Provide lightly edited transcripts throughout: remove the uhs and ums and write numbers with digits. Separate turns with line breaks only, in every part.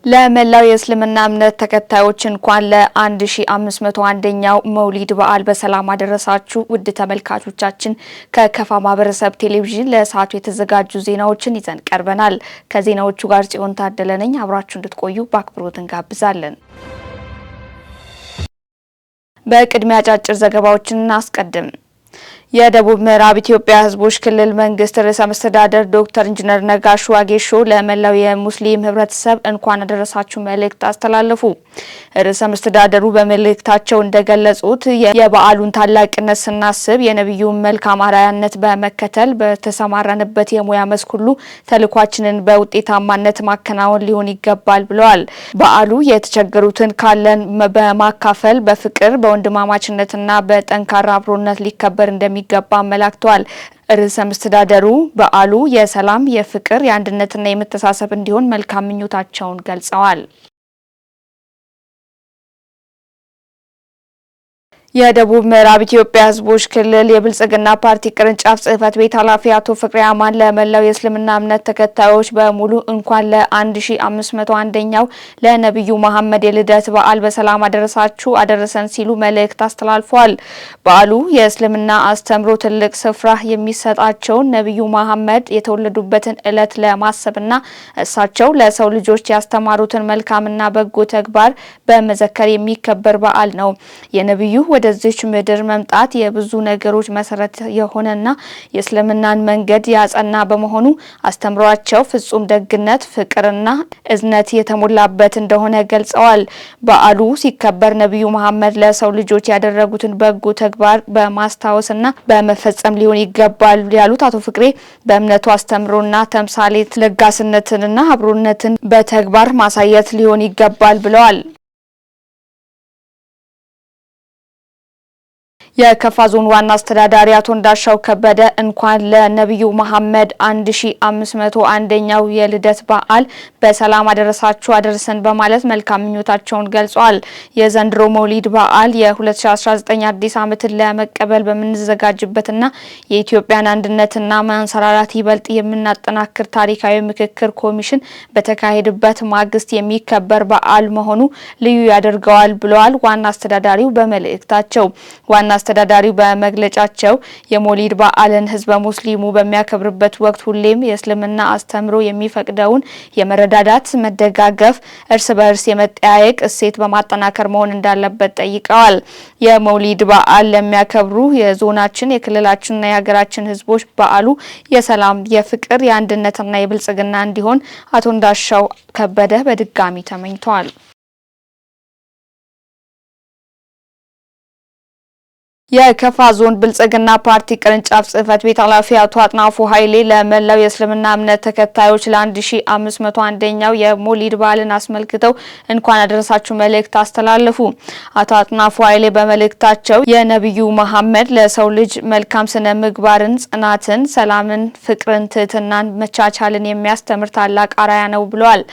ለመላው የእስልምና እምነት ተከታዮች እንኳን ለ1501ኛው መውሊድ በዓል በሰላም አደረሳችሁ። ውድ ተመልካቾቻችን፣ ከከፋ ማህበረሰብ ቴሌቪዥን ለሰዓቱ የተዘጋጁ ዜናዎችን ይዘን ቀርበናል። ከዜናዎቹ ጋር ጽዮን ታደለ ነኝ። አብራችሁ እንድትቆዩ በአክብሮት እንጋብዛለን። በቅድሚያ አጫጭር ዘገባዎችን እናስቀድም። የደቡብ ምዕራብ ኢትዮጵያ ሕዝቦች ክልል መንግስት ርዕሰ መስተዳደር ዶክተር ኢንጂነር ነጋሽ ዋጌሾ ለመላው የሙስሊም ህብረተሰብ እንኳን አደረሳችሁ መልእክት አስተላለፉ። ርዕሰ መስተዳደሩ በመልእክታቸው እንደገለጹት፣ የበዓሉን ታላቅነት ስናስብ የነቢዩን መልካም አርአያነት በመከተል በተሰማራንበት የሙያ መስክ ሁሉ ተልዕኳችንን በውጤታማነት ማከናወን ሊሆን ይገባል ብለዋል። በዓሉ የተቸገሩትን ካለን በማካፈል፣ በፍቅር፣ በወንድማማችነትና በጠንካራ አብሮነት ሊከበር እንደሚገባ አመላክተዋል። ርዕሰ መስተዳደሩ በዓሉ የሰላም፣ የፍቅር፣ የአንድነትና የመተሳሰብ እንዲሆን መልካም ምኞታቸውን ገልጸዋል። የደቡብ ምዕራብ ኢትዮጵያ ሕዝቦች ክልል የብልጽግና ፓርቲ ቅርንጫፍ ጽህፈት ቤት ኃላፊ አቶ ፍቅሬ አማን ለመላው የእስልምና እምነት ተከታዮች በሙሉ እንኳን ለ1501ኛው ለነቢዩ መሐመድ የልደት በዓል በሰላም አደረሳችሁ አደረሰን ሲሉ መልእክት አስተላልፈዋል። በዓሉ የእስልምና አስተምሮ ትልቅ ስፍራ የሚሰጣቸውን ነቢዩ መሐመድ የተወለዱበትን ዕለት ለማሰብና እሳቸው ለሰው ልጆች ያስተማሩትን መልካምና በጎ ተግባር በመዘከር የሚከበር በዓል ነው። የነቢዩ ወደዚች ምድር መምጣት የብዙ ነገሮች መሰረት የሆነና የእስልምናን መንገድ ያጸና በመሆኑ አስተምሯቸው ፍጹም ደግነት፣ ፍቅርና እዝነት የተሞላበት እንደሆነ ገልጸዋል። በዓሉ ሲከበር ነቢዩ መሐመድ ለሰው ልጆች ያደረጉትን በጎ ተግባር በማስታወስና በመፈጸም ሊሆን ይገባል ያሉት አቶ ፍቅሬ፣ በእምነቱ አስተምሮና ተምሳሌት ለጋስነትንና አብሮነትን በተግባር ማሳየት ሊሆን ይገባል ብለዋል። የከፋ ዞን ዋና አስተዳዳሪ አቶ እንዳሻው ከበደ እንኳን ለነቢዩ መሐመድ 1501ኛው የልደት በዓል በሰላም አደረሳችሁ አደረሰን በማለት መልካም ምኞታቸውን ገልጸዋል። የዘንድሮ መውሊድ በዓል የ2019 አዲስ ዓመትን ለመቀበል በምንዘጋጅበትና የኢትዮጵያን አንድነትና ማንሰራራት ይበልጥ የምናጠናክር ታሪካዊ ምክክር ኮሚሽን በተካሄደበት ማግስት የሚከበር በዓል መሆኑ ልዩ ያደርገዋል ብለዋል ዋና አስተዳዳሪው በመልእክታቸው። ዋና አስተዳዳሪው በመግለጫቸው፣ የሞሊድ በዓልን ህዝበ ሙስሊሙ በሚያከብርበት ወቅት ሁሌም የእስልምና አስተምሮ የሚፈቅደውን የመረዳዳት፣ መደጋገፍ፣ እርስ በእርስ የመጠያየቅ እሴት በማጠናከር መሆን እንዳለበት ጠይቀዋል። የመውሊድ በዓል ለሚያከብሩ የዞናችን፣ የክልላችንና የሀገራችን ህዝቦች በዓሉ የሰላም፣ የፍቅር፣ የአንድነትና የብልጽግና እንዲሆን አቶ እንዳሻው ከበደ በድጋሚ ተመኝተዋል። የከፋ ዞን ብልጽግና ፓርቲ ቅርንጫፍ ጽህፈት ቤት ኃላፊ አቶ አጥናፉ ኃይሌ ለመላው የእስልምና እምነት ተከታዮች ለ1501ኛው የሞሊድ በዓልን አስመልክተው እንኳን አደረሳችሁ መልእክት አስተላለፉ። አቶ አጥናፉ ኃይሌ በመልእክታቸው፣ የነቢዩ መሐመድ ለሰው ልጅ መልካም ስነ ምግባርን፣ ጽናትን፣ ሰላምን፣ ፍቅርን፣ ትህትናን፣ መቻቻልን የሚያስተምር ታላቅ አርአያ ነው ብለዋል።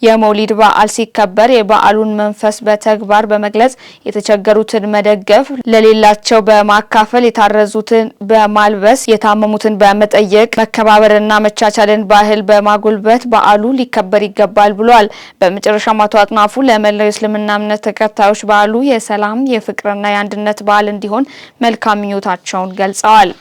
የመውሊድ በዓል ሲከበር የበዓሉን መንፈስ በተግባር በመግለጽ የተቸገሩትን መደገፍ፣ ለሌላቸው በማካፈል፣ የታረዙትን በማልበስ፣ የታመሙትን በመጠየቅ፣ መከባበርና መቻቻልን ባህል በማጎልበት በዓሉ ሊከበር ይገባል ብሏል። በመጨረሻም አቶ አጥናፉ ለመላው የእስልምና እምነት ተከታዮች በዓሉ የሰላም፣ የፍቅርና የአንድነት በዓል እንዲሆን መልካም ምኞታቸውን ገልጸዋል።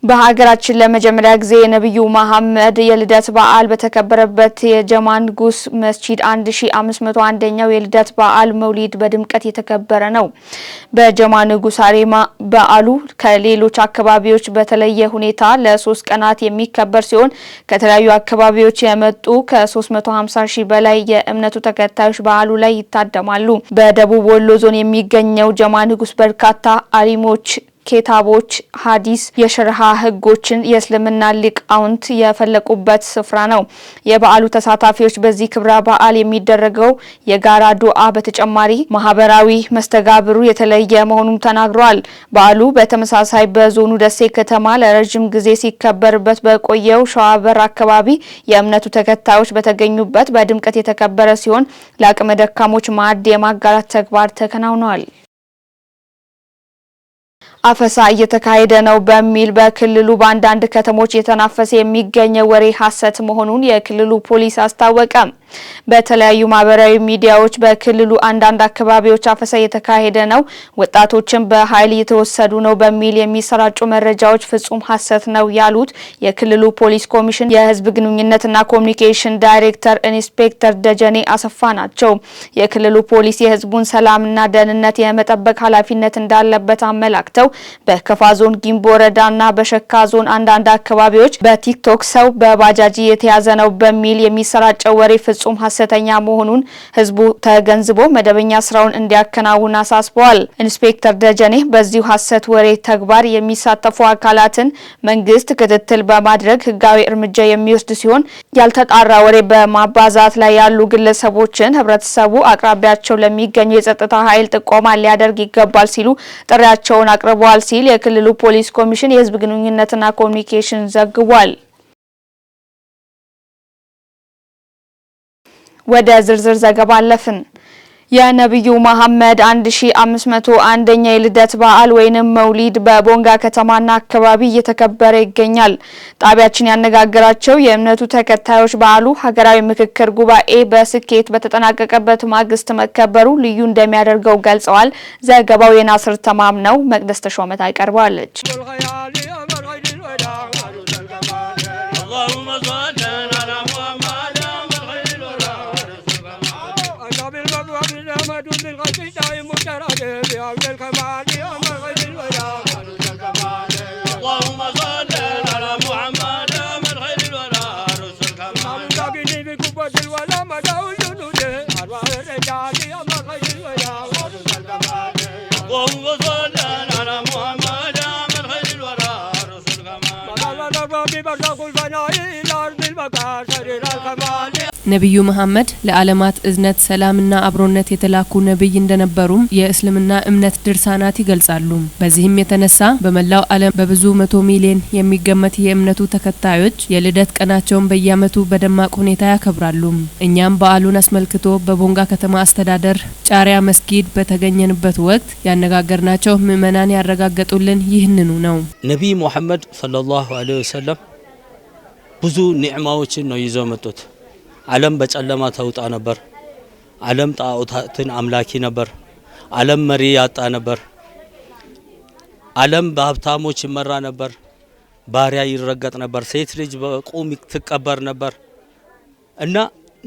በሀገራችን ለመጀመሪያ ጊዜ የነቢዩ መሐመድ የልደት በዓል በተከበረበት የጀማንጉስ መስጂድ 1501ኛው የልደት በዓል መውሊድ በድምቀት የተከበረ ነው። በጀማንጉስ አሬማ በዓሉ ከሌሎች አካባቢዎች በተለየ ሁኔታ ለ3 ቀናት የሚከበር ሲሆን፣ ከተለያዩ አካባቢዎች የመጡ ከ350 ሺህ በላይ የእምነቱ ተከታዮች በዓሉ ላይ ይታደማሉ። በደቡብ ወሎ ዞን የሚገኘው ጀማንጉስ በርካታ አሊሞች፣ ኬታቦች፣ ሀዲስ፣ የሸሪዓ ህጎችን፣ የእስልምና ሊቃውንት የፈለቁበት ስፍራ ነው። የበዓሉ ተሳታፊዎች በዚህ ክብረ በዓል የሚደረገው የጋራ ዱዓ በተጨማሪ ማህበራዊ መስተጋብሩ የተለየ መሆኑን ተናግረዋል። በዓሉ በተመሳሳይ በዞኑ ደሴ ከተማ ለረዥም ጊዜ ሲከበርበት በቆየው ሸዋበር አካባቢ የእምነቱ ተከታዮች በተገኙበት በድምቀት የተከበረ ሲሆን፣ ለአቅመ ደካሞች ማዕድ የማጋራት ተግባር ተከናውኗል። አፈሳ እየተካሄደ ነው በሚል በክልሉ በአንዳንድ ከተሞች እየተናፈሰ የሚገኘው ወሬ ሐሰት መሆኑን የክልሉ ፖሊስ አስታወቀ። በተለያዩ ማህበራዊ ሚዲያዎች በክልሉ አንዳንድ አካባቢዎች አፈሳ እየተካሄደ ነው፣ ወጣቶችን በኃይል እየተወሰዱ ነው በሚል የሚሰራጩ መረጃዎች ፍጹም ሐሰት ነው ያሉት የክልሉ ፖሊስ ኮሚሽን የሕዝብ ግንኙነትና ኮሚኒኬሽን ዳይሬክተር ኢንስፔክተር ደጀኔ አሰፋ ናቸው። የክልሉ ፖሊስ የሕዝቡን ሰላምና ደህንነት የመጠበቅ ኃላፊነት እንዳለበት አመላክተው፣ በከፋ ዞን ጊምቦ ወረዳና በሸካ ዞን አንዳንድ አካባቢዎች በቲክቶክ ሰው በባጃጅ እየተያዘ ነው በሚል የሚሰራጨው ወሬ ፍጹም ሐሰተኛ መሆኑን ህዝቡ ተገንዝቦ መደበኛ ስራውን እንዲያከናውን አሳስበዋል። ኢንስፔክተር ደጀኔ በዚሁ ሐሰት ወሬ ተግባር የሚሳተፉ አካላትን መንግስት ክትትል በማድረግ ህጋዊ እርምጃ የሚወስድ ሲሆን፣ ያልተጣራ ወሬ በማባዛት ላይ ያሉ ግለሰቦችን ህብረተሰቡ አቅራቢያቸው ለሚገኙ የጸጥታ ኃይል ጥቆማ ሊያደርግ ይገባል ሲሉ ጥሪያቸውን አቅርበዋል ሲል የክልሉ ፖሊስ ኮሚሽን የህዝብ ግንኙነትና ኮሚኒኬሽን ዘግቧል። ወደ ዝርዝር ዘገባ አለፍን። የነቢዩ መሐመድ 1501ኛ የልደት በዓል ወይንም መውሊድ በቦንጋ ከተማና አካባቢ እየተከበረ ይገኛል። ጣቢያችን ያነጋገራቸው የእምነቱ ተከታዮች በዓሉ ሀገራዊ ምክክር ጉባኤ በስኬት በተጠናቀቀበት ማግስት መከበሩ ልዩ እንደሚያደርገው ገልጸዋል። ዘገባው የናስር ተማም ነው። መቅደስ ተሾመ ታቀርበዋለች።
ነቢዩ መሐመድ ለዓለማት እዝነት፣ ሰላምና አብሮነት የተላኩ ነቢይ እንደነበሩም የእስልምና እምነት ድርሳናት ይገልጻሉ። በዚህም የተነሳ በመላው ዓለም በብዙ መቶ ሚሊዮን የሚገመት የእምነቱ ተከታዮች የልደት ቀናቸውን በየዓመቱ በደማቅ ሁኔታ ያከብራሉ። እኛም በዓሉን አስመልክቶ በቦንጋ ከተማ አስተዳደር ጫሪያ መስጊድ በተገኘንበት ወቅት ያነጋገርናቸው ምዕመናን ያረጋገጡልን ይህንኑ ነው።
ነቢይ ሙሐመድ ሰለላሁ ዐለይሂ ወሰለም ብዙ ኒዕማዎችን ነው ይዘው መጡት። ዓለም በጨለማ ተውጣ ነበር። ዓለም ጣዖታትን አምላኪ ነበር። ዓለም መሪ ያጣ ነበር። ዓለም በሀብታሞች ይመራ ነበር። ባሪያ ይረገጥ ነበር። ሴት ልጅ በቁም ትቀበር ነበር እና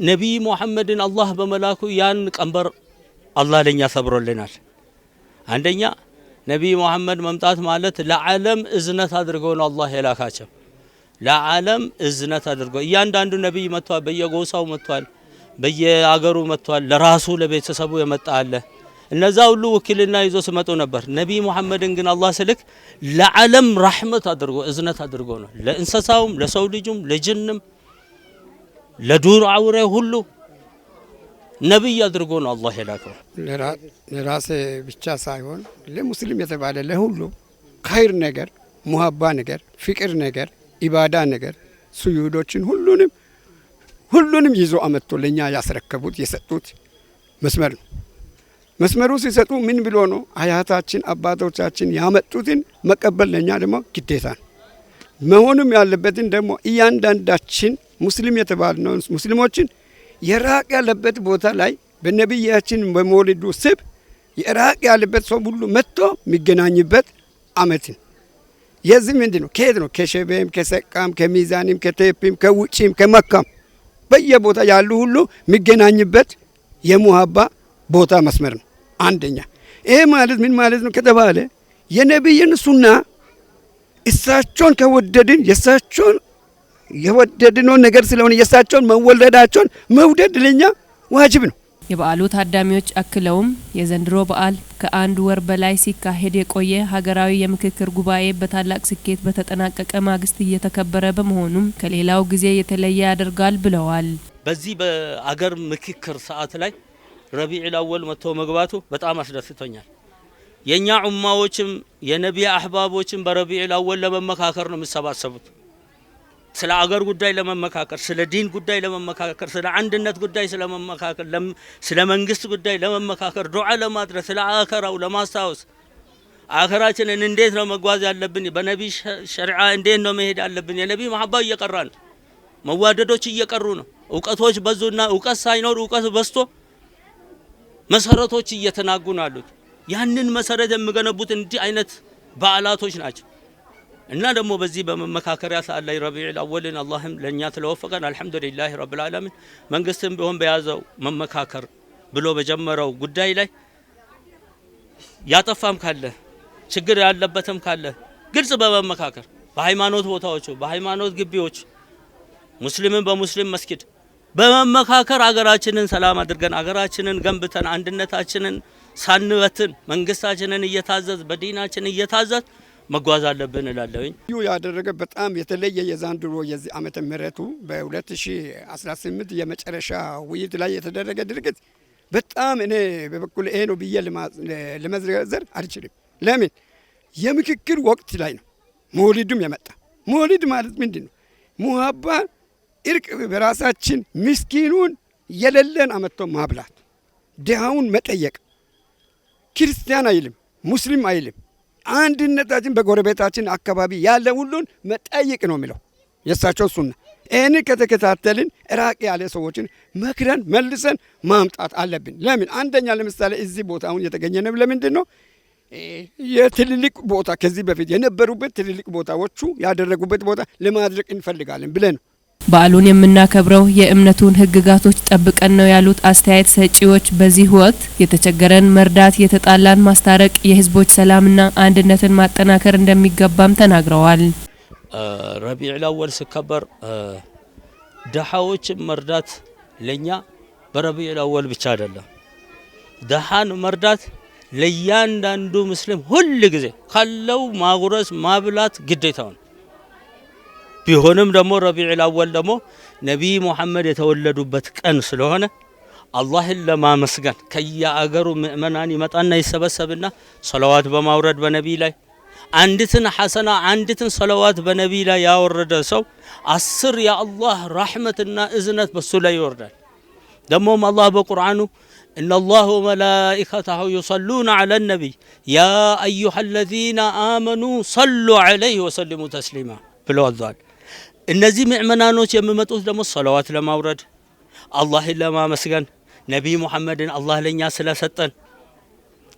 ነቢይ ሙሐመድን አላህ በመላኩ ያን ቀንበር አላህ ለኛ ሰብሮልናል። አንደኛ፣ ነቢይ ሙሐመድ መምጣት ማለት ለዓለም እዝነት አድርገው ነው አላህ የላካቸው። ለዓለም እዝነት አድርገው። እያንዳንዱ ነቢይ መጥቷል፣ በየጎሳው መጥቷል፣ በየአገሩ መጥቷል። ለራሱ ለቤተሰቡ የመጣ አለ። እነዛ ሁሉ ውክልና ይዞ ሲመጡ ነበር። ነቢይ ሙሐመድን ግን አላህ ስልክ ለዓለም ራህመት አድርጎ፣ እዝነት አድርጎ ነው። ለእንስሳውም፣ ለሰው ልጁም፣ ለጅንም፣ ለዱር አውሬ ሁሉ ነቢይ አድርጎ ነው አላህ የላከው።
ለራሴ ብቻ ሳይሆን ለሙስሊም የተባለ ለሁሉ ኸይር ነገር፣ ሙሀባ ነገር፣ ፍቅር ነገር፣ ኢባዳ ነገር፣ ሱዩዶችን ሁሉንም ሁሉንም ይዞ አመጥቶ ለእኛ ያስረከቡት፣ የሰጡት መስመር ነው። መስመሩ ሲሰጡ ምን ብሎ ነው? አያታችን አባቶቻችን ያመጡትን መቀበል ለእኛ ደግሞ ግዴታ ነው። መሆኑም ያለበትን ደግሞ እያንዳንዳችን ሙስሊም የተባልነው ሙስሊሞችን የራቅ ያለበት ቦታ ላይ በነቢያችን በመውሊዱ ስብ የራቅ ያለበት ሰው ሁሉ መጥቶ የሚገናኝበት አመትን የዚህ ምንድን ነው? ከየት ነው? ከሸቤም፣ ከሰቃም፣ ከሚዛንም፣ ከቴፒም፣ ከውጪም፣ ከመካም በየቦታ ያሉ ሁሉ የሚገናኝበት የሙሀባ ቦታ መስመር ነው። አንደኛ፣ ይሄ ማለት ምን ማለት ነው ከተባለ፣ የነቢይን ሱና እሳቸውን ከወደድን፣ የእሳቸውን የወደድነው ነገር ስለሆነ የእሳቸውን መወለዳቸውን መውደድ ለኛ ዋጅብ ነው።
የበዓሉ ታዳሚዎች አክለውም የዘንድሮ በዓል ከአንድ ወር በላይ ሲካሄድ የቆየ ሀገራዊ የምክክር ጉባኤ በታላቅ ስኬት በተጠናቀቀ ማግስት እየተከበረ በመሆኑም ከሌላው ጊዜ የተለየ ያደርጋል ብለዋል።
በዚህ በአገር ምክክር ሰዓት ላይ ረቢዑል አወል መጥቶ መግባቱ በጣም አስደስቶኛል። የእኛ ኡማዎችም የነቢይ አህባቦችም በረቢዑል አወል ለመመካከር ነው የሚሰባሰቡት። ስለ አገር ጉዳይ ለመመካከር፣ ስለ ዲን ጉዳይ ለመመካከር፣ ስለ አንድነት ጉዳይ ስለመመካከር፣ ስለ መንግስት ጉዳይ ለመመካከር፣ ዱዓ ለማድረግ፣ ስለ አኸራው ለማስታወስ፣ አኸራችንን እንዴት ነው መጓዝ ያለብን? በነቢ ሸሪዓ እንዴት ነው መሄድ ያለብን? የነቢ መሐባ እየቀራ ነው። መዋደዶች እየቀሩ ነው። እውቀቶች በዙና እውቀት ሳይኖር እውቀት በዝቶ መሰረቶች እየተናጉ ነው ያሉት። ያንን መሰረት የሚገነቡት እንዲህ አይነት በዓላቶች ናቸው። እና ደግሞ በዚህ በመመካከሪያ ሰዓት ላይ ረቢዑል አወልን አላህም ለእኛ ስለወፈቀን አልሐምዱሊላህ ረብል ዓለሚን። መንግስትም ቢሆን በያዘው መመካከር ብሎ በጀመረው ጉዳይ ላይ ያጠፋም ካለ፣ ችግር ያለበትም ካለ ግልጽ በመመካከር፣ በሃይማኖት ቦታዎች፣ በሃይማኖት ግቢዎች፣ ሙስሊምን በሙስሊም መስጊድ በመመካከር አገራችንን ሰላም አድርገን፣ አገራችንን ገንብተን፣ አንድነታችንን ሳንበትን፣ መንግስታችንን እየታዘዝ፣ በዲናችን እየታዘዝ መጓዝ አለብን እላለሁኝ።
ልዩ ያደረገ በጣም የተለየ የዛንድሮ የዚህ ዓመተ ምህረቱ በ2018 የመጨረሻ ውይይት ላይ የተደረገ ድርጊት በጣም እኔ በበኩል ይሄ ነው ብዬ ለመዘርዘር አልችልም። ለምን የምክክር ወቅት ላይ ነው መውሊዱም የመጣ። መውሊድ ማለት ምንድን ነው? ሙሀባ፣ እርቅ፣ በራሳችን ምስኪኑን የሌለን አመጥቶ ማብላት፣ ድሃውን መጠየቅ፣ ክርስቲያን አይልም፣ ሙስሊም አይልም፣ አንድነታችን በጎረቤታችን አካባቢ ያለ ሁሉን መጠየቅ ነው የሚለው የእሳቸው ሱና። ይህን ከተከታተልን ራቅ ያለ ሰዎችን መክረን መልሰን ማምጣት አለብን። ለምን አንደኛ ለምሳሌ እዚህ ቦታ አሁን የተገኘነው ለምንድን ነው? የትልልቅ ቦታ ከዚህ በፊት የነበሩበት ትልልቅ ቦታዎቹ ያደረጉበት ቦታ ለማድረግ እንፈልጋለን ብለን ነው።
በዓሉን የምናከብረው የእምነቱን ሕግጋቶች ጠብቀን ነው ያሉት አስተያየት ሰጪዎች በዚህ ወቅት የተቸገረን መርዳት፣ የተጣላን ማስታረቅ፣ የሕዝቦች ሰላምና አንድነትን ማጠናከር እንደሚገባም ተናግረዋል።
ረቢዑል አወል ሲከበር ድሃዎችን መርዳት ለኛ በረቢዑል አወል ብቻ አይደለም። ድሃን መርዳት ለእያንዳንዱ ሙስሊም ሁል ጊዜ ካለው ማጉረስ ማብላት ግዴታው ነው። ቢሆንም ደግሞ ረቢዑል አወል ደግሞ ነቢይ ሙሐመድ የተወለዱበት ቀን ስለሆነ አላህን ለማመስገን ከየአገሩ ምእመናን ይመጣና ይሰበሰብና ሰለዋት በማውረድ በነቢይ ላይ አንዲትን ሐሰና፣ አንዲትን ሰለዋት በነቢይ ላይ ያወረደ ሰው 10 የአላህ ራሕመትና እዝነት በሱ ላይ ይወርዳል። ደግሞም አላህ በቁርአኑ إن الله وملائكته يصلون على النبي يا أيها الذين آمنوا صلوا عليه وسلموا تسليما ብለው አዟል። እነዚህ ምእመናኖች የሚመጡት ደግሞ ሰለዋት ለማውረድ፣ አላህን ለማመስገን፣ ነቢይ ሙሐመድን አላህ ለእኛ ስለሰጠን።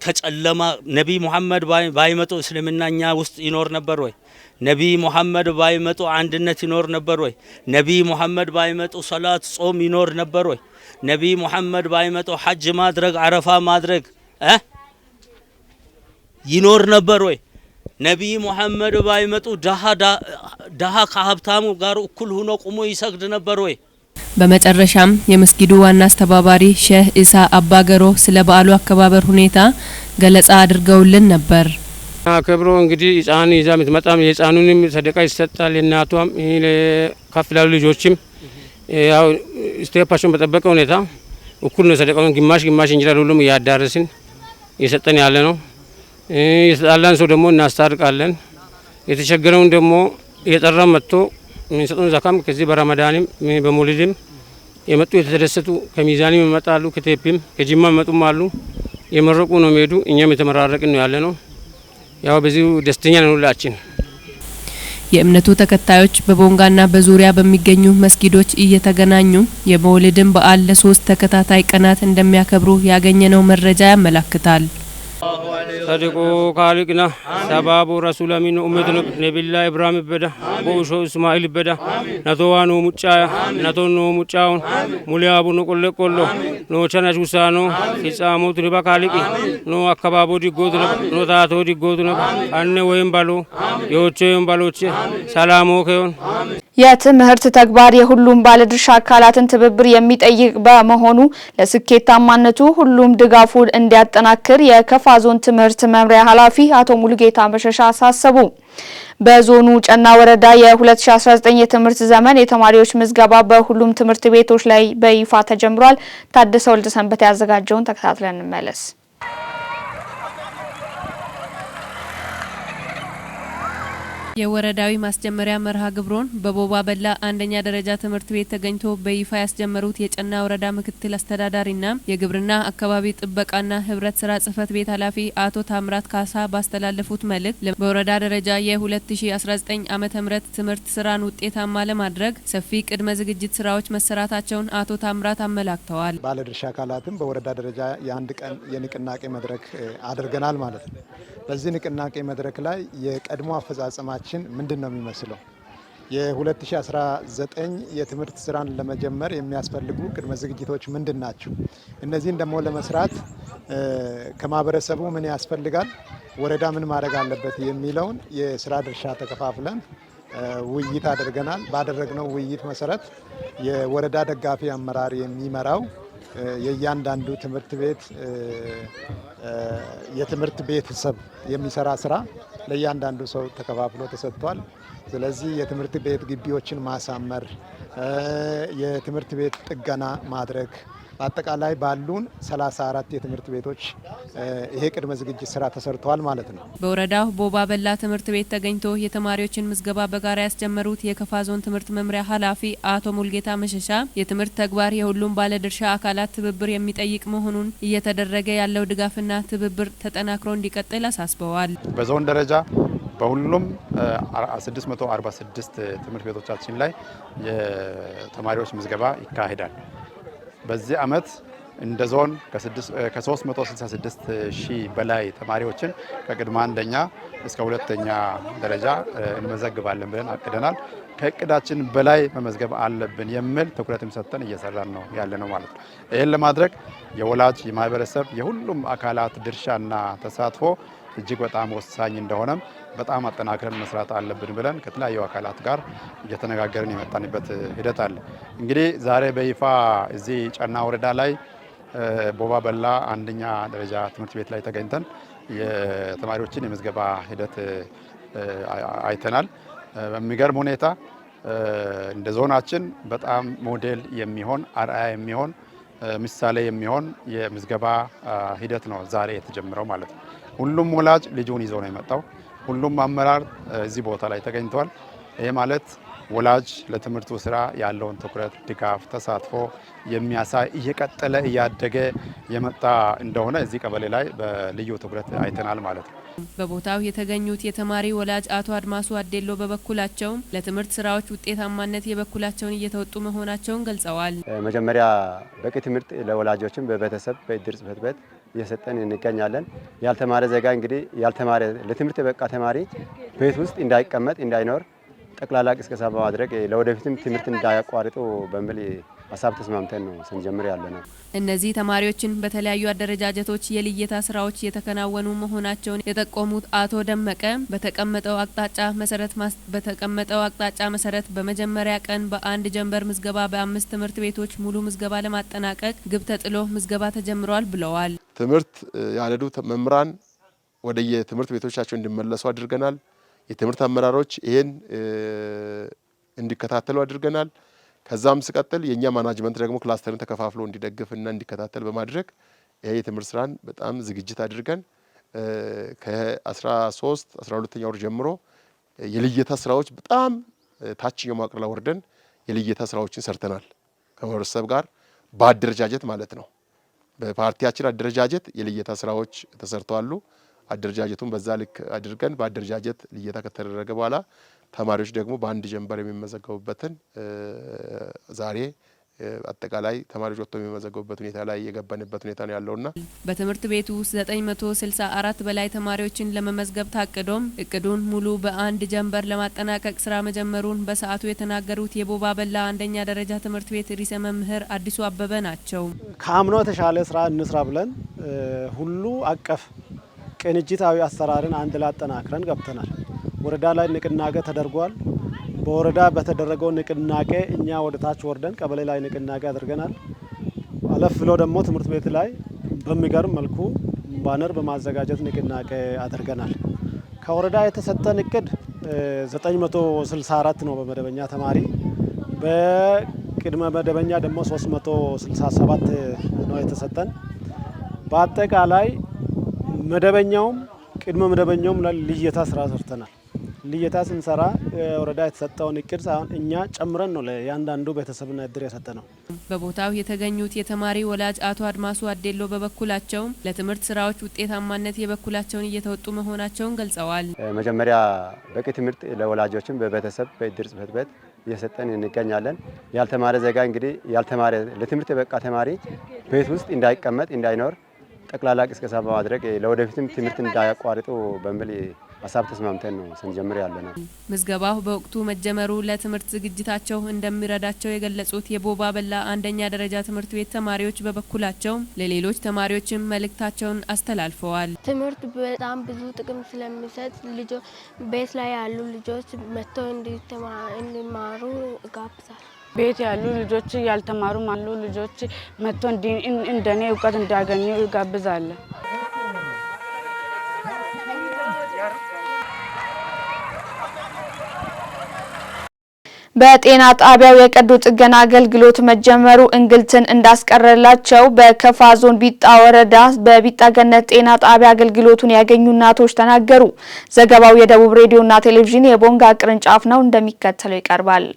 ከጨለማ ነቢይ ሙሐመድ ባይመጡ እስልምና እኛ ውስጥ ይኖር ነበር ወይ? ነቢይ ሙሐመድ ባይመጡ አንድነት ይኖር ነበር ወይ? ነቢይ ሙሐመድ ባይመጡ ሰላት፣ ጾም ይኖር ነበር ወይ? ነቢይ ሙሐመድ ባይመጡ ሐጅ ማድረግ፣ አረፋ ማድረግ ይኖር ነበር ወይ? ነቢይ ሙሐመድ ባይመጡ ደሃ ከሀብታሙ ጋር እኩል ሆኖ ቁሞ ይሰግድ ነበር ወይ?
በመጨረሻም የመስጊዱ ዋና አስተባባሪ ሼህ ኢሳ አባገሮ ስለ በዓሉ አከባበር ሁኔታ ገለጻ አድርገውልን ነበር።
አከብሮ እንግዲህ ህጻን ይዛ የምትመጣም የህጻኑንም ሰደቃ ይሰጣል። የእናቷም፣ ከፍ ላሉ ልጆችም ያው step ኣቸውን በጠበቀ ሁኔታ እኩል ነው። ሰደቃውን ግማሽ ግማሽ እንጀራ ሁሉም እያዳረስን እየሰጠን ያለ ነው። የተጣላን ሰው ደግሞ እናስታርቃለን። የተቸገረውን ደግሞ እየጠራን መጥቶ የምንሰጠውን ዘካም ከዚህ በረመዳንም በሞሊድም የመጡ የተደሰቱ ከሚዛንም ይመጣሉ፣ ከቴፒም ከጅማ ይመጡም አሉ። የመረቁ ነው የሚሄዱ። እኛም የተመራረቅን ነው ያለ ነው። ያው በዚሁ ደስተኛ ነን ሁላችን።
የእምነቱ ተከታዮች በቦንጋና በዙሪያ በሚገኙ መስጊዶች እየተገናኙ የመውሊድን በዓል ለ3 ተከታታይ ቀናት እንደሚያከብሩ ያገኘነው መረጃ ያመላክታል።
صدقوا خالقنا سباب رسول من أمة نبي الله إبراهيم بدا بوشو إسماعيل بدا نتوانو مچايا نتونو مچاون مليابو نقول كله نو چنا جوسانو فيسامو تنبا خالقي نو አካባቦ ዲጎት ኖ ታቶ ዲጎት ነው አነ ወይም ባሎ የውጭ ወይም ባሎች ሰላሞ ከዮን።
የትምህርት ተግባር የሁሉም ባለድርሻ አካላትን ትብብር የሚጠይቅ በመሆኑ ለስኬታማነቱ ሁሉም ድጋፉን እንዲያጠናክር የከፋ ዞን ትምህርት መምሪያ ኃላፊ አቶ ሙሉጌታ መሸሻ አሳሰቡ። በዞኑ ጨና ወረዳ የ2019 የትምህርት ዘመን የተማሪዎች ምዝገባ በሁሉም ትምህርት ቤቶች ላይ በይፋ ተጀምሯል። ታደሰ ወልደሰንበት ያዘጋጀውን ተከታትለን እንመለስ።
የወረዳዊ ማስጀመሪያ መርሃ ግብሩን በቦባ በላ አንደኛ ደረጃ ትምህርት ቤት ተገኝቶ በይፋ ያስጀመሩት የጨና ወረዳ ምክትል አስተዳዳሪና የግብርና አካባቢ ጥበቃና ህብረት ስራ ጽህፈት ቤት ኃላፊ አቶ ታምራት ካሳ ባስተላለፉት መልእክት፣ በወረዳ ደረጃ የ2019 ዓመተ ምህረት ትምህርት ስራን ውጤታማ ለማድረግ ሰፊ ቅድመ ዝግጅት ስራዎች መሰራታቸውን አቶ ታምራት አመላክተዋል።
ባለድርሻ አካላትም በወረዳ ደረጃ የአንድ ቀን የንቅናቄ መድረክ አድርገናል ማለት ነው። በዚህ ንቅናቄ መድረክ ላይ የቀድሞ አፈጻጸማችን ምንድን ነው የሚመስለው፣ የ2019 የትምህርት ስራን ለመጀመር የሚያስፈልጉ ቅድመ ዝግጅቶች ምንድን ናቸው? እነዚህን ደግሞ ለመስራት ከማህበረሰቡ ምን ያስፈልጋል፣ ወረዳ ምን ማድረግ አለበት የሚለውን የስራ ድርሻ ተከፋፍለን ውይይት አድርገናል። ባደረግነው ውይይት መሰረት የወረዳ ደጋፊ አመራር የሚመራው የእያንዳንዱ ትምህርት ቤት የትምህርት ቤተሰብ የሚሰራ ስራ ለእያንዳንዱ ሰው ተከፋፍሎ ተሰጥቷል። ስለዚህ የትምህርት ቤት ግቢዎችን ማሳመር፣ የትምህርት ቤት ጥገና ማድረግ፣ በአጠቃላይ ባሉን 34 የትምህርት ቤቶች ይሄ ቅድመ ዝግጅት ስራ ተሰርተዋል ማለት ነው።
በወረዳው ቦባ በላ ትምህርት ቤት ተገኝቶ የተማሪዎችን ምዝገባ በጋራ ያስጀመሩት የከፋ ዞን ትምህርት መምሪያ ኃላፊ አቶ ሙልጌታ መሸሻ፣ የትምህርት ተግባር የሁሉም ባለድርሻ አካላት ትብብር የሚጠይቅ መሆኑን እየተደረገ ያለው ድጋፍና ትብብር ተጠናክሮ እንዲቀጥል አሳስበዋል።
በዞን ደረጃ በሁሉም 646 ትምህርት ቤቶቻችን ላይ የተማሪዎች ምዝገባ ይካሄዳል። በዚህ ዓመት እንደ ዞን ከ366 ሺህ በላይ ተማሪዎችን ከቅድመ አንደኛ እስከ ሁለተኛ ደረጃ እንመዘግባለን ብለን አቅደናል። ከእቅዳችን በላይ መመዝገብ አለብን የሚል ትኩረትም ሰጥተን እየሰራን ነው ያለ ነው ማለት ነው። ይህን ለማድረግ የወላጅ፣ የማህበረሰብ፣ የሁሉም አካላት ድርሻና ተሳትፎ እጅግ በጣም ወሳኝ እንደሆነም በጣም አጠናክረን መስራት አለብን ብለን ከተለያዩ አካላት ጋር እየተነጋገርን የመጣንበት ሂደት አለ። እንግዲህ ዛሬ በይፋ እዚህ ጨና ወረዳ ላይ ቦባ በላ አንደኛ ደረጃ ትምህርት ቤት ላይ ተገኝተን የተማሪዎችን የምዝገባ ሂደት አይተናል። በሚገርም ሁኔታ እንደ ዞናችን በጣም ሞዴል የሚሆን፣ አርአያ የሚሆን፣ ምሳሌ የሚሆን የምዝገባ ሂደት ነው ዛሬ የተጀመረው ማለት ነው። ሁሉም ወላጅ ልጁን ይዞ ነው የመጣው። ሁሉም አመራር እዚህ ቦታ ላይ ተገኝቷል። ይሄ ማለት ወላጅ ለትምህርቱ ስራ ያለውን ትኩረት፣ ድጋፍ፣ ተሳትፎ የሚያሳይ እየቀጠለ እያደገ የመጣ እንደሆነ እዚህ ቀበሌ ላይ በልዩ ትኩረት አይተናል ማለት ነው።
በቦታው የተገኙት የተማሪ ወላጅ አቶ አድማሱ አዴሎ በበኩላቸው ለትምህርት ስራዎች ውጤታማነት የበኩላቸውን እየተወጡ መሆናቸውን ገልጸዋል።
መጀመሪያ በቂ ትምህርት ለወላጆችም በቤተሰብ በእድር ጽሕፈት ቤት እየሰጠን እንገኛለን። ያልተማረ ዜጋ እንግዲህ ያልተማረ ለትምህርት የበቃ ተማሪ ቤት ውስጥ እንዳይቀመጥ እንዳይኖር ጠቅላላ ቅስቀሳ በማድረግ ለወደፊትም ትምህርት እንዳያቋርጡ በሚል ሀሳብ ተስማምተን ነው ስንጀምር ያለ ነው።
እነዚህ ተማሪዎችን በተለያዩ አደረጃጀቶች የልየታ ስራዎች የተከናወኑ መሆናቸውን የጠቆሙት አቶ ደመቀ፣ በተቀመጠው አቅጣጫ መሰረት በመጀመሪያ ቀን በአንድ ጀንበር ምዝገባ በአምስት ትምህርት ቤቶች ሙሉ ምዝገባ ለማጠናቀቅ ግብ ተጥሎ ምዝገባ ተጀምሯል ብለዋል።
ትምህርት ያልሄዱ መምህራን ወደየ ትምህርት ቤቶቻቸው እንዲመለሱ አድርገናል። የትምህርት አመራሮች ይሄን እንዲከታተሉ አድርገናል። ከዛም ስቀጥል የእኛ management ደግሞ cluster ን ተከፋፍሎ እንዲደግፍና እንዲከታተል በማድረግ ይሄ የትምህርት ስራን በጣም ዝግጅት አድርገን ከ13 12ኛ ወር ጀምሮ የልየታ ስራዎች በጣም ታችኛው መዋቅር ላይ ወርደን የልየታ ስራዎችን ሰርተናል። ከማህበረሰብ ጋር በአደረጃጀት ማለት ነው። በፓርቲያችን አደረጃጀት የልየታ ስራዎች ተሰርተዋሉ። አደረጃጀቱን በዛ ልክ አድርገን በአደረጃጀት ልየታ ከተደረገ በኋላ ተማሪዎች ደግሞ በአንድ ጀንበር የሚመዘገቡበትን ዛሬ አጠቃላይ ተማሪዎች ወጥተው የሚመዘገቡበት ሁኔታ ላይ የገባንበት ሁኔታ ነው ያለውና
በትምህርት ቤቱ ውስጥ 964 በላይ ተማሪዎችን ለመመዝገብ ታቅዶም እቅዱን ሙሉ በአንድ ጀንበር ለማጠናቀቅ ስራ መጀመሩን በሰዓቱ የተናገሩት የቦባ በላ አንደኛ ደረጃ ትምህርት ቤት ርዕሰ መምህር አዲሱ አበበ ናቸው።
ከአምናው የተሻለ ስራ እንስራ ብለን ሁሉ አቀፍ ቅንጅታዊ አሰራርን አንድ ላይ አጠናክረን ገብተናል። ወረዳ ላይ ንቅናቄ ተደርጓል። በወረዳ በተደረገው ንቅናቄ እኛ ወደ ታች ወርደን ቀበሌ ላይ ንቅናቄ አድርገናል። አለፍ ብሎ ደግሞ ትምህርት ቤት ላይ በሚገርም መልኩ ባነር በማዘጋጀት ንቅናቄ አድርገናል። ከወረዳ የተሰጠን እቅድ 964 ነው በመደበኛ ተማሪ፣ በቅድመ መደበኛ ደግሞ 367 ነው የተሰጠን። በአጠቃላይ መደበኛውም ቅድመ መደበኛውም ላይ ልየታ ስራ ሰርተናል። ልየታ ስንሰራ ወረዳ የተሰጠውን እቅድ ሳይሆን እኛ ጨምረን ነው ለእያንዳንዱ ቤተሰብና እድር የሰጠነው።
በቦታው የተገኙት የተማሪ ወላጅ አቶ አድማሱ አዴሎ በበኩላቸው ለትምህርት ስራዎች ውጤታማነት የበኩላቸውን እየተወጡ መሆናቸውን ገልጸዋል።
መጀመሪያ በቂ ትምህርት ለወላጆችም በቤተሰብ በእድር ጽሕፈት ቤት እየሰጠን እንገኛለን። ያልተማረ ዜጋ እንግዲህ ያልተማረ ለትምህርት የበቃ ተማሪ ቤት ውስጥ እንዳይቀመጥ እንዳይኖር ጠቅላላ ቅስቀሳ በማድረግ ለወደፊትም ትምህርት እንዳያቋርጡ በሚል ሀሳብ ተስማምተን ነው ስንጀምር ያለነው።
ምዝገባው በወቅቱ መጀመሩ ለትምህርት ዝግጅታቸው እንደሚረዳቸው የገለጹት የቦባ በላ አንደኛ ደረጃ ትምህርት ቤት ተማሪዎች በበኩላቸው ለሌሎች ተማሪዎችም መልእክታቸውን አስተላልፈዋል።
ትምህርት በጣም ብዙ ጥቅም ስለሚሰጥ ልጆች ቤት ላይ ያሉ ልጆች መጥተው እንዲማሩ እጋብዛለሁ።
ቤት ያሉ ልጆች ያልተማሩ አሉ ልጆች መጥተው እንደኔ እውቀት እንዲያገኙ እጋብዛለሁ።
በጤና ጣቢያው የቀዶ ጥገና አገልግሎት መጀመሩ እንግልትን እንዳስቀረላቸው በከፋ ዞን ቢጣ ወረዳ በቢጣ ገነት ጤና ጣቢያ አገልግሎቱን ያገኙ እናቶች ተናገሩ። ዘገባው የደቡብ ሬዲዮና ቴሌቪዥን የቦንጋ ቅርንጫፍ ነው፣ እንደሚከተለው ይቀርባል።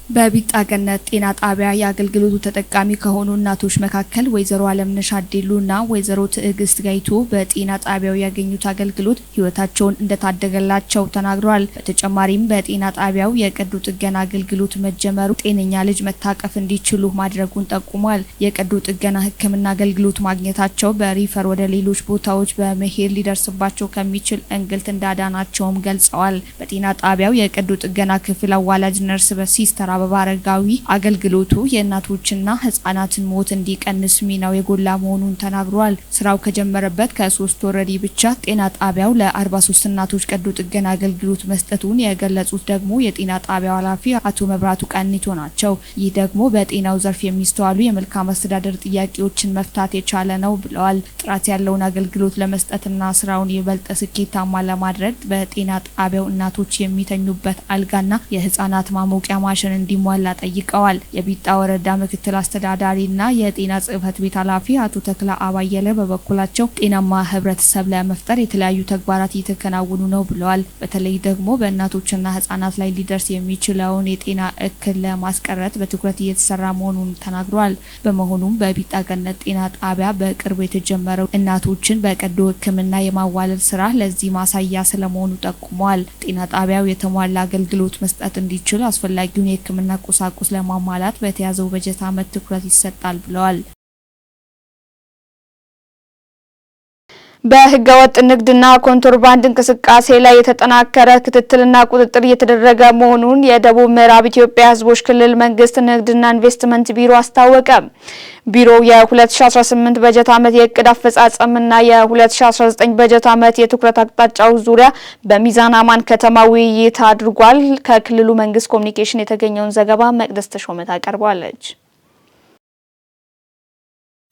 በቢጣ ገነት ጤና ጣቢያ የአገልግሎቱ ተጠቃሚ ከሆኑ እናቶች መካከል ወይዘሮ አለምነሽ አዴሉና ወይዘሮ ትዕግስት ጋይቶ በጤና ጣቢያው ያገኙት አገልግሎት ሕይወታቸውን እንደታደገላቸው ተናግረዋል። በተጨማሪም በጤና ጣቢያው የቀዶ ጥገና አገልግሎት መጀመሩ ጤነኛ ልጅ መታቀፍ እንዲችሉ ማድረጉን ጠቁሟል። የቀዶ ጥገና ሕክምና አገልግሎት ማግኘታቸው በ refer ወደ ሌሎች ቦታዎች በመሄድ ሊደርስባቸው ከሚችል እንግልት እንዳዳናቸውም ገልጸዋል። በጤና ጣቢያው የቀዶ ጥገና ክፍል አዋላጅ ነርስ በሲስተር አበባ አረጋዊ አገልግሎቱ የእናቶችና ህጻናትን ሞት እንዲቀንስ ሚናው የጎላ መሆኑን ተናግሯል። ስራው ከጀመረበት ከ3 ወር ወዲህ ብቻ ጤና ጣቢያው ለ43 እናቶች ቀዶ ጥገና አገልግሎት መስጠቱን የገለጹት ደግሞ የጤና ጣቢያው ኃላፊ አቶ መብራቱ ቀኒቶ ናቸው። ይህ ደግሞ በጤናው ዘርፍ የሚስተዋሉ የመልካም አስተዳደር ጥያቄዎችን መፍታት የቻለ ነው ብለዋል። ጥራት ያለውን አገልግሎት ለመስጠትና ስራውን ይበልጥ ስኬታማ ለማድረግ በጤና ጣቢያው እናቶች የሚተኙበት አልጋና የህጻናት ማሞቂያ ማሽን እንዲሟላ ጠይቀዋል። የቢጣ ወረዳ ምክትል አስተዳዳሪና የጤና ጽሕፈት ቤት ኃላፊ አቶ ተክላ አባየለ በበኩላቸው ጤናማ ህብረተሰብ ለመፍጠር የተለያዩ ተግባራት እየተከናወኑ ነው ብለዋል። በተለይ ደግሞ በእናቶችና ህጻናት ላይ ሊደርስ የሚችለውን የጤና እክል ለማስቀረት በትኩረት እየተሰራ መሆኑን ተናግረዋል። በመሆኑም በቢጣ ገነት ጤና ጣቢያ በቅርቡ የተጀመረው እናቶችን በቀዶ ሕክምና የማዋለድ ስራ ለዚህ ማሳያ ስለመሆኑ ጠቁመዋል። ጤና ጣቢያው የተሟላ አገልግሎት መስጠት እንዲችል አስፈላጊውን የሕክምና ቁሳቁስ ለማሟላት በተያዘው በጀት ዓመት ትኩረት ይሰጣል ብለዋል። በህገወጥ ንግድና ኮንትሮባንድ እንቅስቃሴ ላይ የተጠናከረ ክትትልና ቁጥጥር እየተደረገ መሆኑን የደቡብ ምዕራብ ኢትዮጵያ ህዝቦች ክልል መንግስት ንግድና ኢንቨስትመንት ቢሮ አስታወቀ። ቢሮው የ2018 በጀት ዓመት የእቅድ አፈጻጸምና የ2019 በጀት ዓመት የትኩረት አቅጣጫዎች ዙሪያ በሚዛን አማን ከተማ ውይይት አድርጓል። ከክልሉ መንግስት ኮሚኒኬሽን የተገኘውን ዘገባ መቅደስ ተሾመ ታቀርባለች።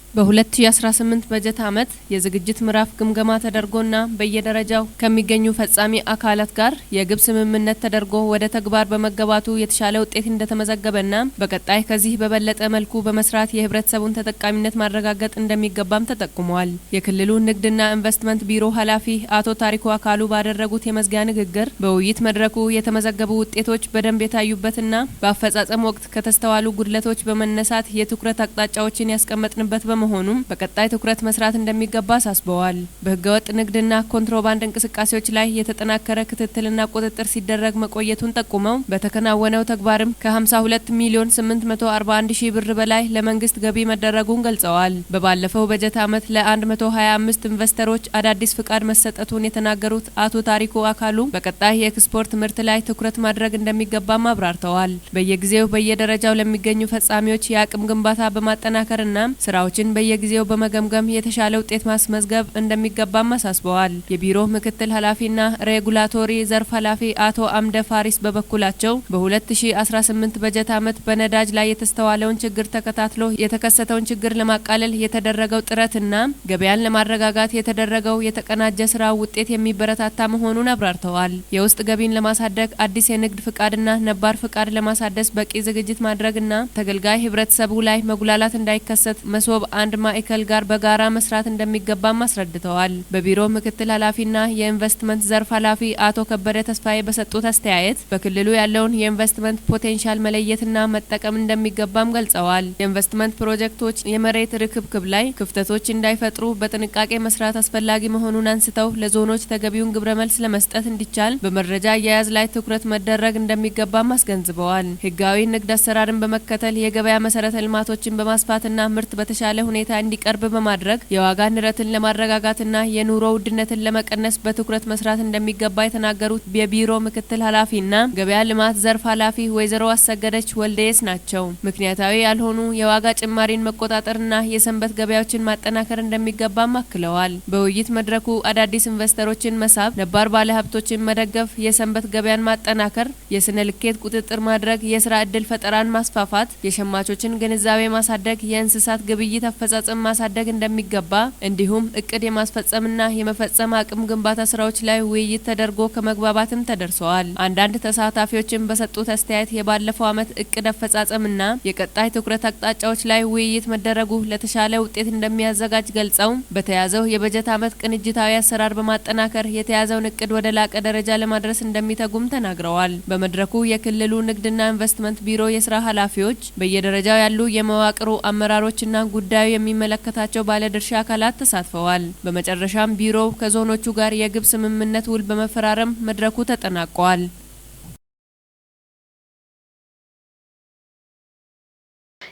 በ2018 በጀት ዓመት የዝግጅት ምዕራፍ ግምገማ ተደርጎና በየደረጃው ከሚገኙ ፈጻሚ አካላት ጋር የግብ ስምምነት ተደርጎ ወደ ተግባር በመገባቱ የተሻለ ውጤት እንደተመዘገበና በቀጣይ ከዚህ በበለጠ መልኩ በመስራት የህብረተሰቡን ተጠቃሚነት ማረጋገጥ እንደሚገባም ተጠቁሟል። የክልሉ ንግድና ኢንቨስትመንት ቢሮ ኃላፊ አቶ ታሪኩ አካሉ ባደረጉት የመዝጊያ ንግግር በውይይት መድረኩ የተመዘገቡ ውጤቶች በደንብ የታዩበትና በአፈጻጸም ወቅት ከተስተዋሉ ጉድለቶች በመነሳት የትኩረት አቅጣጫዎችን ያስቀመጥንበት በመሆኑም በቀጣይ ትኩረት መስራት እንደሚገባ አሳስበዋል። በህገወጥ ንግድና ኮንትሮባንድ እንቅስቃሴዎች ላይ የተጠናከረ ክትትልና ቁጥጥር ሲደረግ መቆየቱን ጠቁመው በተከናወነው ተግባርም ከ52,841,000 ብር በላይ ለመንግስት ገቢ መደረጉን ገልጸዋል። በባለፈው በጀት ዓመት ለ125 ኢንቨስተሮች አዳዲስ ፍቃድ መሰጠቱን የተናገሩት አቶ ታሪኩ አካሉ በቀጣይ የኤክስፖርት ምርት ላይ ትኩረት ማድረግ እንደሚገባም አብራርተዋል። በየጊዜው በየደረጃው ለሚገኙ ፈጻሚዎች የአቅም ግንባታ በማጠናከርና ስራዎችን በየጊዜው በመገምገም የተሻለ ውጤት ማስመዝገብ እንደሚገባም አሳስበዋል። የቢሮ ምክትል ኃላፊና ሬጉላቶሪ ዘርፍ ኃላፊ አቶ አምደ ፋሪስ በበኩላቸው በ2018 በጀት ዓመት በነዳጅ ላይ የተስተዋለውን ችግር ተከታትሎ የተከሰተውን ችግር ለማቃለል የተደረገው ጥረትና ገበያን ለማረጋጋት የተደረገው የተቀናጀ ስራ ውጤት የሚበረታታ መሆኑን አብራርተዋል። የውስጥ ገቢን ለማሳደግ አዲስ የንግድ ፍቃድና ነባር ፍቃድ ለማሳደስ በቂ ዝግጅት ማድረግና ተገልጋይ ህብረተሰቡ ላይ መጉላላት እንዳይከሰት መሶብ ከአንድ ማዕከል ጋር በጋራ መስራት እንደሚገባም አስረድተዋል። በቢሮ ምክትል ኃላፊና የኢንቨስትመንት ዘርፍ ኃላፊ አቶ ከበደ ተስፋዬ በሰጡት አስተያየት በክልሉ ያለውን የኢንቨስትመንት potential መለየትና መጠቀም እንደሚገባም ገልጸዋል። የኢንቨስትመንት ፕሮጀክቶች የመሬት ርክብክብ ላይ ክፍተቶች እንዳይፈጥሩ በጥንቃቄ መስራት አስፈላጊ መሆኑን አንስተው ለዞኖች ተገቢውን ግብረ መልስ ለመስጠት እንዲቻል በመረጃ አያያዝ ላይ ትኩረት መደረግ እንደሚገባም አስገንዝበዋል። ህጋዊ ንግድ አሰራርን በመከተል የገበያ መሰረተ ልማቶችን በማስፋትና ምርት በተሻለ ሁኔታ እንዲቀርብ በማድረግ የዋጋ ንረትን ለማረጋጋትና የኑሮ ውድነትን ለመቀነስ በትኩረት መስራት እንደሚገባ የተናገሩት የቢሮ ምክትል ኃላፊና ገበያ ልማት ዘርፍ ኃላፊ ወይዘሮ አሰገደች ወልደየስ ናቸው። ምክንያታዊ ያልሆኑ የዋጋ ጭማሪን መቆጣጠርና የሰንበት ገበያዎችን ማጠናከር እንደሚገባም አክለዋል። በውይይት መድረኩ አዳዲስ ኢንቨስተሮችን መሳብ፣ ነባር ባለሀብቶችን መደገፍ፣ የሰንበት ገበያን ማጠናከር፣ የስነ ልኬት ቁጥጥር ማድረግ፣ የስራ እድል ፈጠራን ማስፋፋት፣ የሸማቾችን ግንዛቤ ማሳደግ፣ የእንስሳት ግብይት አፈጻጸም ማሳደግ እንደሚገባ እንዲሁም እቅድ የማስፈጸምና የመፈጸም አቅም ግንባታ ስራዎች ላይ ውይይት ተደርጎ ከመግባባትም ተደርሰዋል። አንዳንድ ተሳታፊዎችን በሰጡት አስተያየት የባለፈው ዓመት እቅድ አፈጻጸምና የቀጣይ ትኩረት አቅጣጫዎች ላይ ውይይት መደረጉ ለተሻለ ውጤት እንደሚያዘጋጅ ገልጸው በተያዘው የበጀት ዓመት ቅንጅታዊ አሰራር በማጠናከር የተያዘውን እቅድ ወደ ላቀ ደረጃ ለማድረስ እንደሚተጉም ተናግረዋል። በመድረኩ የክልሉ ንግድና ኢንቨስትመንት ቢሮ የስራ ኃላፊዎች፣ በየደረጃው ያሉ የመዋቅሩ አመራሮችና ጉዳዩ የሚመለከታቸው ባለድርሻ አካላት ተሳትፈዋል። በመጨረሻም ቢሮው ከዞኖቹ ጋር የግብ ስምምነት ውል በመፈራረም መድረኩ ተጠናቋል።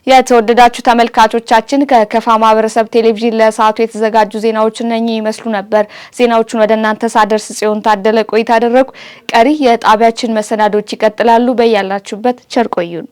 የተወደዳችሁ ተመልካቾቻችን፣ ከከፋ ማህበረሰብ ቴሌቪዥን ለሰዓቱ የተዘጋጁ ዜናዎች እነኚህ ይመስሉ ነበር። ዜናዎቹን ወደ እናንተ ሳደርስ ጽዮን ታደለ ቆይታ አደረኩ። ቀሪ የጣቢያችን መሰናዶች ይቀጥላሉ። በያላችሁበት ቸር ቆዩን።